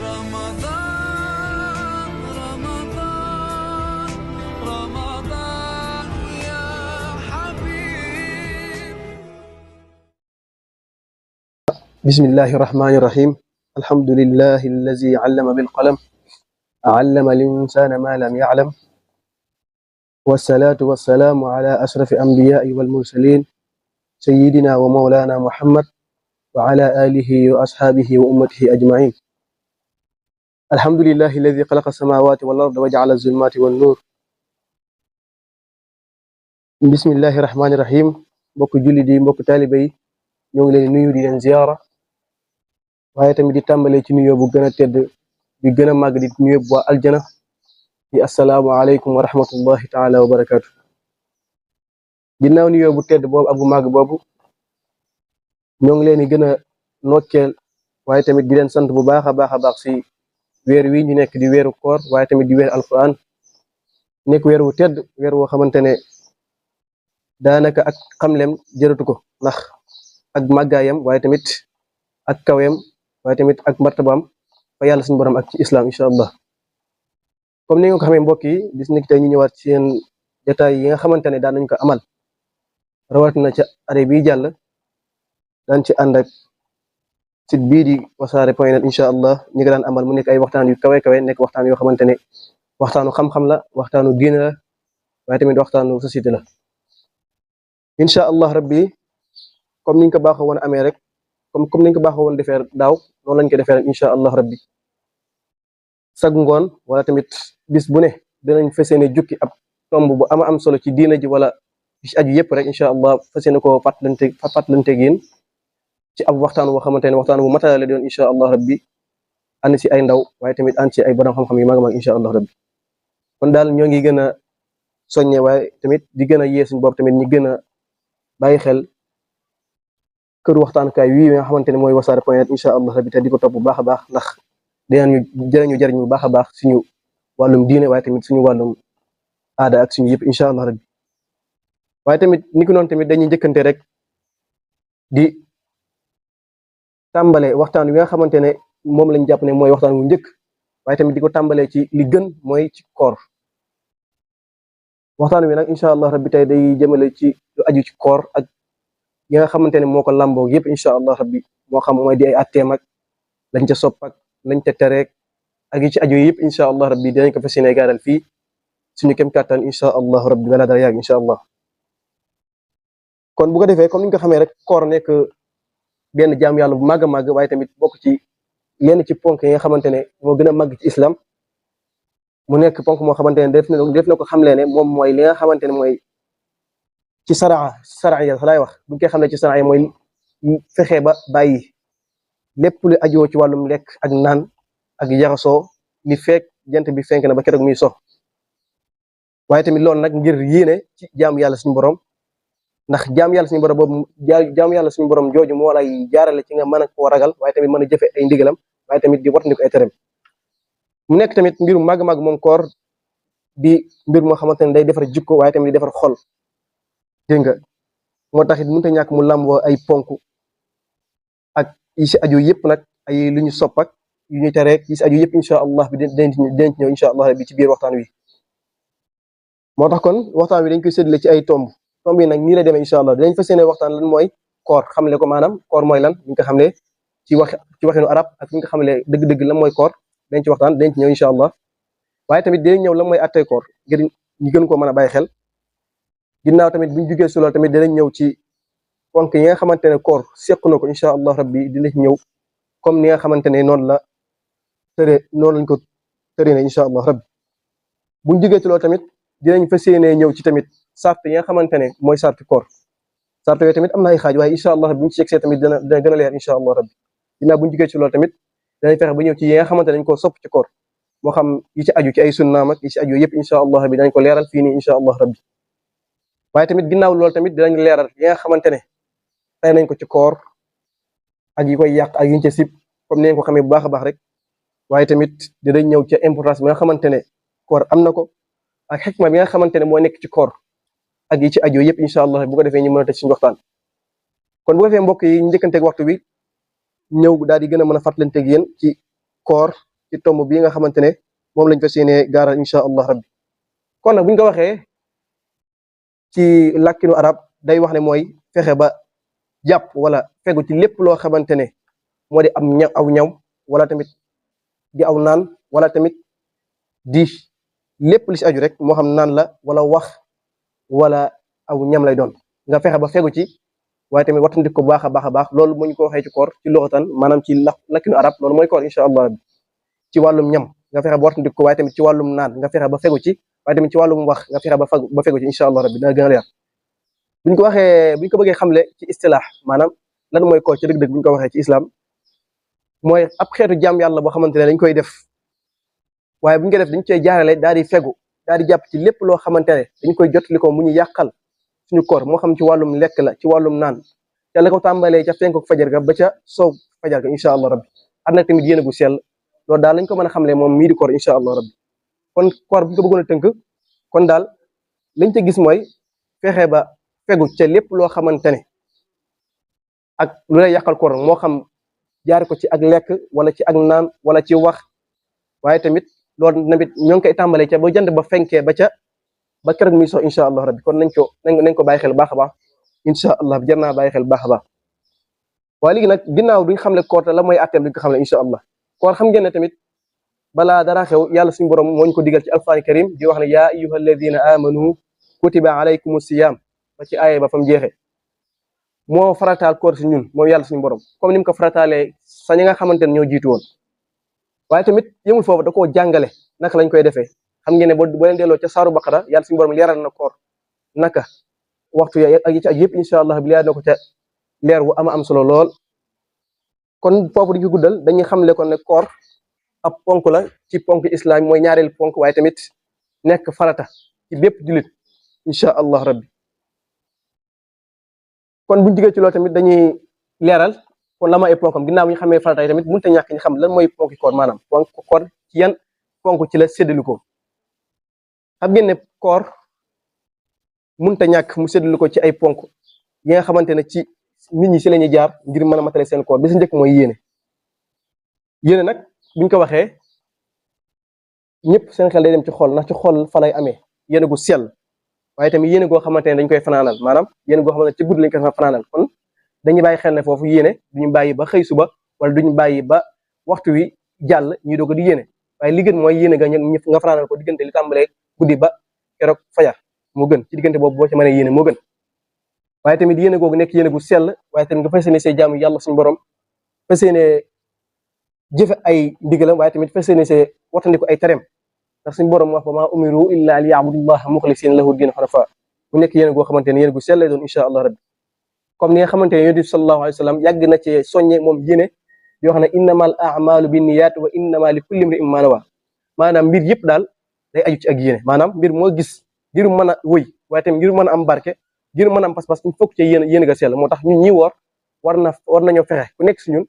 رمضان رمضان رمضان يا حبيب. بسم الله الرحمن الرحيم. الحمد لله الذي علم بالقلم علم الإنسان ما لم يعلم، والصلاة والسلام على أشرف الأنبياء والمرسلين سيدنا ومولانا محمد وعلى آله وأصحابه وأمته أجمعين. الحمد لله الذي خلق السماوات والأرض وجعل الظلمات والنور. بسم الله الرحمن الرحيم. mbokk jullit yi, mbokk taalibe yi, ñoo ngi leen nuyu di leen ziyaara, waaye tamit di tàmbalee ci nuyoo bu gën a tedd di gën a màgg di nuyoo bu waa aljana di assalaamu aleykum wa rahmatullahi taala wa barakaatu. ginnaaw nuyoo bu tedd boobu ak bu màgg boobu, ñoo ngi leen di gën a nokkeel waaye tamit di leen sant bu baax a baax a baax si weer wi ñu nekk di weeru koor, waaye tamit di weeru alquran, nekk weer wu tedd, weer woo xamante ne daanaka ak xamlem jëratu ko, ndax ak màggaayam waaye tamit ak kaweem waaye tamit ak martabaam fa yàlla suñu borom ak ci islam incha allah. comme ni nga ko xamee mbokk yi, bis ni tey ñu ñëwaat ci seen jotaay yi nga xamante ne daan nañ ko amal rawatina ca année bii jàll, daan ci ànd ak site bii di wasaare.net incha allah. ñi nga daan amal mu nekk ay waxtaan yu kawe kawe, nekk waxtaan yoo xamante ne waxtaanu xam-xam la, waxtaanu diine la, waaye tamit waxtaanu société la incha allah rabbi. comme niñ ko baaxoo woon amee rek, comme niñ ko baaxoo woon defee daaw, noonu lañ ko defee rek incha allah rabbi. sag ngoon wala tamit bis bu ne dinañ fas yéene jukki ab tomb bu ama am solo ci diina ji wala ci aju yëpp rek incha allah, fas yéene koo fàttalanteeg yéen ci ab waxtaan woo xamante ne waxtaan bu matala la doon incha allah rabbi, ànd si ay ndaw waaye tamit ànd si ay borom xam-xam yu mag a mag incha allah rabbi. kon daal ñoo ngi gën a soññe waaye tamit di gën a yee suñu bopp tamit ñi gën a bàyyi xel kër waxtaanukaay wii nga xamante ne mooy wasaare.net incha allah rabbi, te di ko topp bu baax a baax, ndax dinañu jëriñ bu baax a baax suñu wàllum diine waaye tamit suñu wàllum aada ak suñu yëpp incha allah rabbi. waaye tamit ni ko noonu tamit dañuy njëkkante rek di tàmbale waxtaan wi nga xamante ne moom lañ jàpp ne mooy waxtaan wu njëkk, waaye tamit di ko tàmbalee ci li gën mooy ci koor. waxtaan wi nag incha allah rabbi tey day jëmale ci lu aju ci koor ak yi nga xamante ne moo ko làmboo yëpp incha allah rabbi, moo xam mooy di ay atteem ak lañ ca sopp ak lañ ca tereek ak yi ci aju yëpp incha allah rabbi dinañ ko fas yéene gaaral fii suñu kem kàttan incha allah rabbi balaa dara yàgg incha allah. kon bu ko defee comme ni nga ko xamee rek, koor nekk benn jaam yàlla bu màgg a màgg, waaye tamit bokk ci lenn ci ponk yi nga xamante ne moo gën a màgg ci islam. mu nekk ponk moo xamante ne def na ko xamle ne moom mooy li nga xamante ne mooy ci saraaya laay wax, bu ñu koy xamle ci saraaya mooy fexe ba bàyyi lépp lu ajoo ci wàllum lekk ak naan ak jaxasoo li fekk jant bi fenk na ba keroog muy so. waaye tamit loolu nag ngir yéene ci jaamu yàlla suñu borom, ndax jaamu yàlla suñu borom boobu jaamu yàlla suñu borom jooju moo lay jaarale ci nga mën a koo ragal, waaye tamit mën a jëfe ay ndigalam, waaye tamit di watandiko ay tereem. mu nekk tamit mbiru màgg-màgg moom koor di mbir moo xamante ne day defar jikko waaye tamit di defar xol, dégg nga. moo tax it mënut a ñàkk mu làmboo ay ponk ak yi si aju yëpp nag, ay lu ñu sopp ak yu ñu tereek yi si aju yëpp incha allah bi dinañ ci ñëw incha allah bi ci biir waxtaan wi. moo tax kon waxtaan wi dañ koy séddale ci ay tomb yi nag nii la demee incha allah. dinañ fas yéene waxtaan lan mooy koor, xamle ko maanaam koor mooy lan, ñu ko xamle ci waxinu arab ak ñu ko xamle dëgg-dëgg lan mooy koor, dañ ci waxtaan dañ ci ñëw incha allah. waaye tamit dinañ ñëw lan mooy attey koor ngir ñu gën koo mën a bàyyi xel. ginnaaw tamit buñ jugee si loolu tamit dinañ ñëw ci ponk yi nga xamante ne koor seq na ko incha allah rabbi, dina ci ñëw comme ni nga xamante ne noonu lañ ko tëree ne incha allah rabbi. buñ jugee ci loolu tamit dinañ fas yéenee ñëw ci tamit sart yi nga xamante ne mooy sarti koor. sart yooyu tamit am na ay xaaj, waaye incha allah buñ ci yegsee tamit dina gën a leer incha allah rabbi. ginnaaw buñ jugee ci loolu tamit dinañ fexe ba ñëw ci yi nga xamante ne dañ koo sopp ci koor, moo xam yi ci aju ci ay sunnaam ak yi ci aju yëpp incha allah rabbi dañ ko leeral fii nii incha allah rabbi. waaye tamit ginnaaw loolu tamit dinañ leeral yi nga xamante ne tey nañ ko ci koor ak yi koy yàq ak yi ñu ca sib, comme ni ngeen ko xamee bu baax a baax rek. waaye tamit dinañ ñëw ca importance bi nga xamante ne koor am na ko ak xikma bi nga xamante ne moo nekk ci koor ak yi ci aju yëpp incha allah bu ko defee ñu mën a tëj suñu waxtaan. kon bu ko defee mbokk yi njëkkanteeg waxtu bi ñëw daal di gën a mën a fàttalante ak yéen ci koor ci tomb bii nga xamante ne moom lañ fas yéenee gaaral incha allah rabbi. kon nag bu ñu ko waxee ci làkkinu arab day wax ne mooy fexe ba jàpp wala fegu ci lépp loo xamante ne moo di am aw ñaw wala tamit di aw naan wala tamit di lépp li si aju rek moo xam naan la wala wax wala aw ñam lay doon nga fexe ba fegu ci waaye tamit wattandik ko baax a baax a baax loolu moo ñu ko waxee ci koor ci loxatan maanaam ci lakkinu arab loolu mooy koor incha allah rabbi. ci wàllum ñam nga fexe ba wattandik ko waaye tamit ci wàllum naan nga fexe ba fegu ci waaye tamit ci wàllum wax nga fexe ba fegu ci incha allah rabbi dina gën a leer. buñ ko waxee buñ ko bëggee xamle ci istilaax maanaam lan mooy koor ci dëgg-dëgg buñ ko waxee ci islam mooy ab xeetu jaam yàlla boo xamante ne dañ koy def waaye buñ ko def dañ koy jaarale daal di fegu daal di jàpp ci lépp loo xamante ne dañ koy jotali ko mu ñu yàqal suñu koor moo xam ci wàllum lekk la ci wàllum naan te la ko tàmbalee ca fenk fajar ga ba ca soow fajar ga incha allah rabbi am na tamit yéene gu sell loolu daal lañ ko mën a xamle moom mii di koor incha allah rabbi. kon koor bu ñu ko bëggoon a tënk kon daal lañ ca gis mooy fexe ba fegu ca lépp loo xamante ne ak lu lay yàqal koor moo xam jaare ko ci ak lekk wala ci ak naan wala ci wax waaye tamit loolu tamit ñoo ngi koy tàmbalee ca ba jant ba fenkee ba keroog muy so incha allah rabbi kon nañ ko bàyyi xel baax a baax incha allah jar naa bàyyi xel baax a baax. waaye léegi nag ginnaaw duñ xamle koor te la mooy atteem duñ ko xamle incha allah koor xam ngeen ne tamit balaa dara xew yàlla suñu borom moo ñu ko digal ci alquran karim di wax ne yaa ayyuha alladina amanu kutiba alaykum siyam ba ci aaye ba fam jeexee moo farataal koor si ñun moom yàlla suñu borom comme ni mu ko farataalee sa ñi nga xamante ne ñoo jiitu woon. waaye tamit yëmul foofu da koo jàngale naka lañ koy defee xam ngeen ne boo leen delloo ca saaru baqara yàlla suñu borom leeral na koor naka waxtu ya ak yi ci yëpp incha allah bi leer na ko ca leer wu ama am solo lool. kon foofu di ko guddal dañuy xamle kon ne koor ab ponk la ci ponk islam mooy ñaareelu ponk waaye tamit nekk farata ci bépp jullit incha allah rabbi. kon buñ jigee ci loolu tamit dañuy leeral kon la ma ay ponkam ginnaaw bu ñu xamee farata yi tamit mënut a ñàkk ñu xam lan mooy ponki koor maanaam ponk koor ci yan ponk ci la séddalu ko. xam ngeen ne koor mënut a ñàkk mu séddalu ko ci ay ponk yi nga xamante ne ci nit ñi si la ñuy jaar ngir mën a matale seen koor bi si njëkk mooy yéene nag buñ ko waxee ñëpp seen xel day dem ci xol ndax ci xol fa lay amee yéene gu sell waaye tamit yéene goo xamante ne dañ koy fanaanal maanaam yéene goo xamante ne ci guddi lañ koy fanaanal kon dañuy bàyyi xel ne foofu yéene duñu bàyyi ba xëy suba wala duñu bàyyi ba waxtu wi jàll ñuy doog di yéene waaye li gën mooy yéene nga fanaanal ko diggante li tàmbalee guddi ba keroog fajar moo gën ci diggante boobu boo ci mënee yéene moo gën. waaye tamit yéene googu nekk yéene gu sell waaye tamit nga fas yéene see jaamu yàlla suñu borom fas yéene jëfe ay ndigalam waaye tamit fas yéene see wattandiku ay tereem ndax suñu borom wax ba maa umiru illa li ya'budullaha muxlisina lahu diina xanafa mu nekk yéene goo xamante ne yéene gu sell lay doon incha allah rabbi. comme ni nga xamante ne yonent bi sallallahu alayhi wa sallam yàgg na ci soññe moom yéene yoo xam ne innamal a'malu binniyat wa innama li kulli imri'in ma nawa maanaam mbir yëpp daal day aju ci ak yéene maanaam mbir moo gis ngir mën a wëy waaye tamit ngir mën a am barke ngir mën a am pas-pas il faut que ci yéene ga sell moo tax ñun ñi woor war nañoo fexe ku nekk si ñun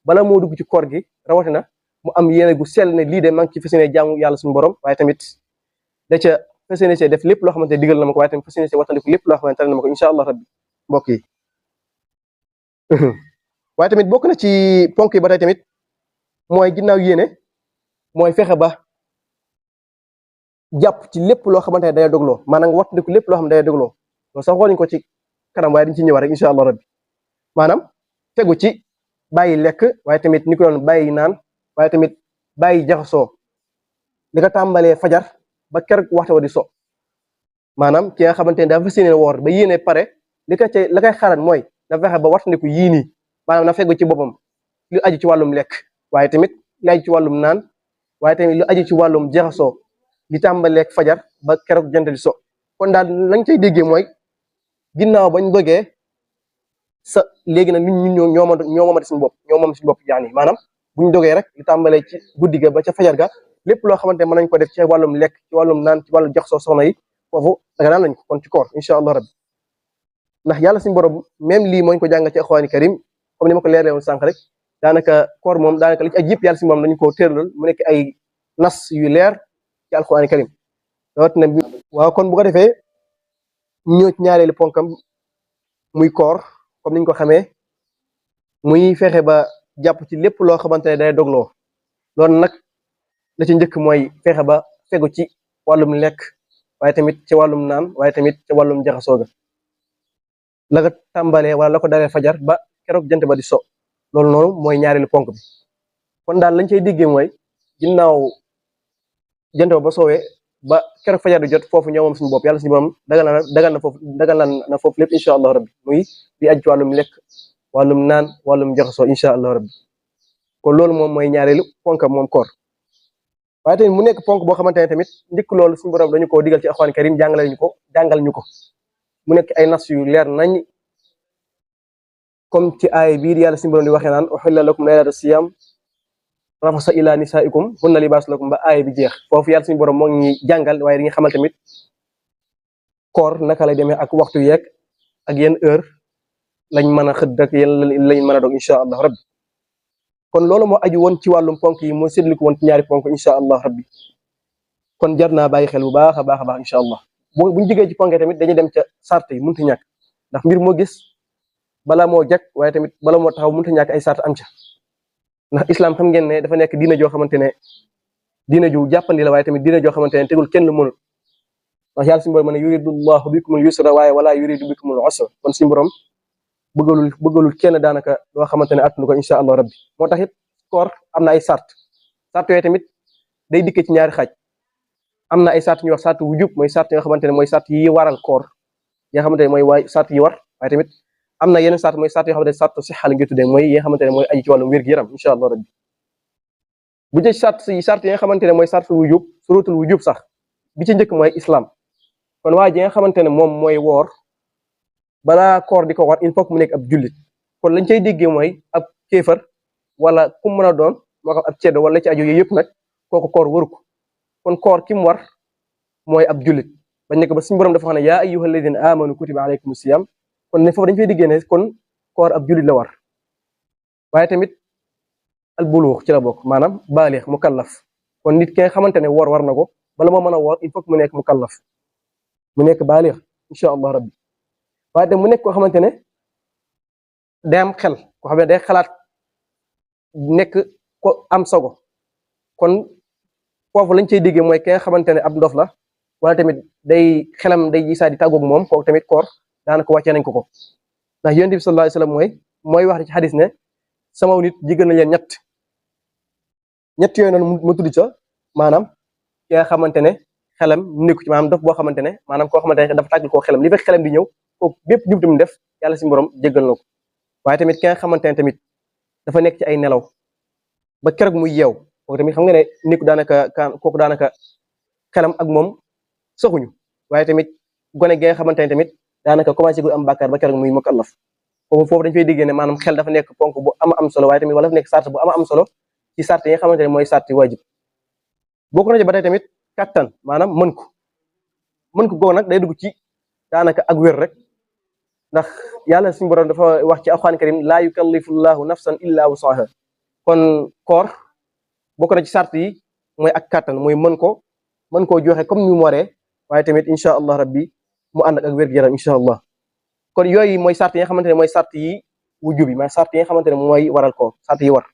bala moo dugg ci koor gi rawatina mu am yéene gu sell ne lii de maa ngi ci fas yéene jaamu yàlla suñu borom waaye tamit da ca fas yéene see def lépp loo xamante ne digal na ma ko waaye tamit fas yéene see wattandiku lépp loo xamante ne na ma ko incha allah rabbi mbokk yi. waaye tamit bokk na ci ponk yi ba tey tamit mooy ginnaaw yéene mooy fexe ba jàpp ci lépp loo xamante ne day dogloo maanaam nga wattandiku lépp loo xam ne day dogloo loolu sax waxoon nañu ko ci kanam waaye dañ ci ñëwaat rek incha allah rabbi maanaam tegu ci bàyyi lekk waaye tamit ni ko doon bàyyi naan waaye tamit bàyyi jaxasoo li ko tàmbalee fajar ba keroog waxtu wa di so maanaam ki nga xamante ne dafa fas yéene woor ba yéene pare li ko cay la koy xaaraat mooy na fexe ba wattandiku yii nii maanaam na fegu ci boppam lu aju ci wàllum lekk waaye tamit lu aju ci wàllum naan waaye tamit lu aju ci wàllum jaxasoo li tàmbaleeg fajar ba keroog jant di so kon daal lañ cay déggee mooy ginnaaw bañ bëggee sa léegi nag nit ñi ñoo moomati suñu bopp ñoo moom suñu bopp yaani maanaam buñ dogee rek li tàmbalee ci guddi ga ba ca fajar ga lépp loo xamante mën nañ ko def ci wàllum lekk ci wàllum naan ci wàllum jaxasoo soxna yi foofu daga naan lañ ko kon ci koor incha allah rabbi ndax yàlla suñu borom même lii mooñ ko jàng ci alxuraani karim comme ni ma ko leerlee woon sànq rek daanaka koor moom daanaka li ci aj yëpp yàlla suñu borom dañu ko tëralal mu nekk ay nas yu leer ci alxuraani karim rawatina waaw kon bu ko defee ñëw ci ñaareelu ponkam muy koor comme niñ ko xamee muy fexe ba jàpp ci lépp loo xamante ne day dogloo loolu nag la ci njëkk mooy fexe ba fegu ci wàllum lekk waaye tamit ci wàllum naan waaye tamit ci wàllum jaxasoo ga la ko tàmbalee wala la ko dalee fajar ba keroog jant ba di so loolu noonu mooy ñaareelu ponk bi kon daal lañ cay diggee mooy ginnaaw jant ba soowee ba keroog fajar di jot foofu ñëw moom suñu bopp yàlla suñu borom dagal na foofu lépp incha allah rabbi muy di aju ci wàllum lekk wàllum naan wàllum jaxasoo incha allah rabbi kon loolu moom mooy ñaareelu ponkam moom koor waaye tamit mu nekk ponk boo xamante ne tamit njëkk loolu suñu borom dañu koo digal ci alxuraan karim jàngal ñu ko mu nekk ay nas yu leer nañ comme ci aay bii di yàlla suñu borom di waxee naan uxilla lakum laylata siyam rafasa ila nisaikum hunna libaas lakum ba aay bi jeex foofu yàlla suñu borom moo ngi jàngal waaye dañuy xamal tamit koor naka lay demee ak waxtu yeeg ak yenn heure lañ mën a xëdd ak yéen lañ mën a dog incha allah rabbi kon loolu moo aju woon ci wàllum ponk yi moo séddale ko woon ci ñaari ponk incha allah rabbi kon jar naa bàyyi xel bu baax a baax a baax incha allah buñ jógee ci ponk tamit dañuy dem ca sart yi mënut a ñàkk ndax mbir moo gis balaa moo jag waaye tamit bala moo taxaw mënut a ñàkk ay sart am ca ndax islam xam ngeen ne dafa nekk diina joo xamante ne diina ju jàppandi la waaye tamit diina joo xamante ne tegul kenn lu mënul ndax yàlla suñu borom ne yuridu llahu bikumul yusra waaye wala yuridu bikumul usra kon suñu borom bëggalul kenn daanaka loo xamante ne attanu ko incha allah rabbi moo tax it koor am na ay sart yooyu tamit day dikkee ci ñaari xaaj am na ay sart ñuy wax sart wujub mooy sart yoo xamante ne mooy sart yi waral koor yi nga xamante ne mooy sart yi war waaye tamit am na yeneen sart mooy sart yoo xamante ne sartu sixal ngi tuddee mooy yi nga xamante ne mooy aji ci wàllum wér-gu-yaram incha allah rabbi bu jë sart yi nga xamante ne mooy sart wujub surutul wujub sax bi ci njëkk mooy islam kon waa ji nga xamante ne moom mooy woor balaa koor di ko war il faut que mu nekk ab jullit kon lañ cay déggee mooy ab kéefar wala ku mën a doon moo xam ab ceddo wala ci aju yooyu yëpp nag kooku koor waru ko kon koor ki mu war mooy ab jullit bañ nekk ba suñu borom dafa xam ne yaa ayyuha alladina amanu kutiba alaykum siyam kon ne foofu dañ fay déggee ne kon koor ab jullit la war waaye tamit al buluux ci la bokk maanaam baalix mu kallaf kon nit ki nga xamante ne woor war na ko bala moo mën a woor il faut que mu nekk mu kallaf mu nekk baalix incha allah rabbi waaye tam mu nekk koo xamante ne day am xel koo xam ne day xalaat nekk ko am sago kon foofu lañ cey déggee mooy ki nga xamante ne ab ndof la wala tamit day xelam day gisaa di tàggoog moom kooku tamit koor daanaka wàccee nañ ko ndax yonent bi sallallahu alayhi wasallam mooy wax ci xadis ne sama nit jéggal na leen ñett yooyu noonu ma tudd ca maanaam ki nga xamante ne xelam nekku ci maanaam dof boo xamante ne maanaam koo xamante ne dafa tàggal koo xelam li fekk xelam di ñëw kooku bépp njub mu def yàlla si borom jéggal na ko waaye tamit ki nga xamante ne tamit dafa nekk ci ay nelaw ba keroog muy yeew kooku tamit xam nga ne nekku kooku daanaka xelam ak moom soxuñu waaye tamit gone gi nga xamante ne tamit daanaka commencé gu am bàkkaar ba keroog muy mukallaf foofu dañ fay déggee ne maanaam xel dafa nekk ponk bu am solo waaye tamit wala dafa nekk sart bu am solo ci sart yi nga xamante ne mooy sart yi waajib bokk na ci ba tey tamit kattan maanaam mën ko googu nag day dugg ci daanaka ak wér rek ndax yàlla suñu borom dafa wax ci alxuraan karim laa yukallifu llahu nafsan illa wusaha kon koor bokk na ci sart yi mooy ak kattan mooy mën koo joxe comme ni mu waree waaye tamit incha allah rabbi mu ànd ak wér-gu-yaram incha allah kon yooyu mooy sart yi nga xamante ne mooy sart yi wujub bi mooy sart yi nga xamante ne mooy waral koor sart yi war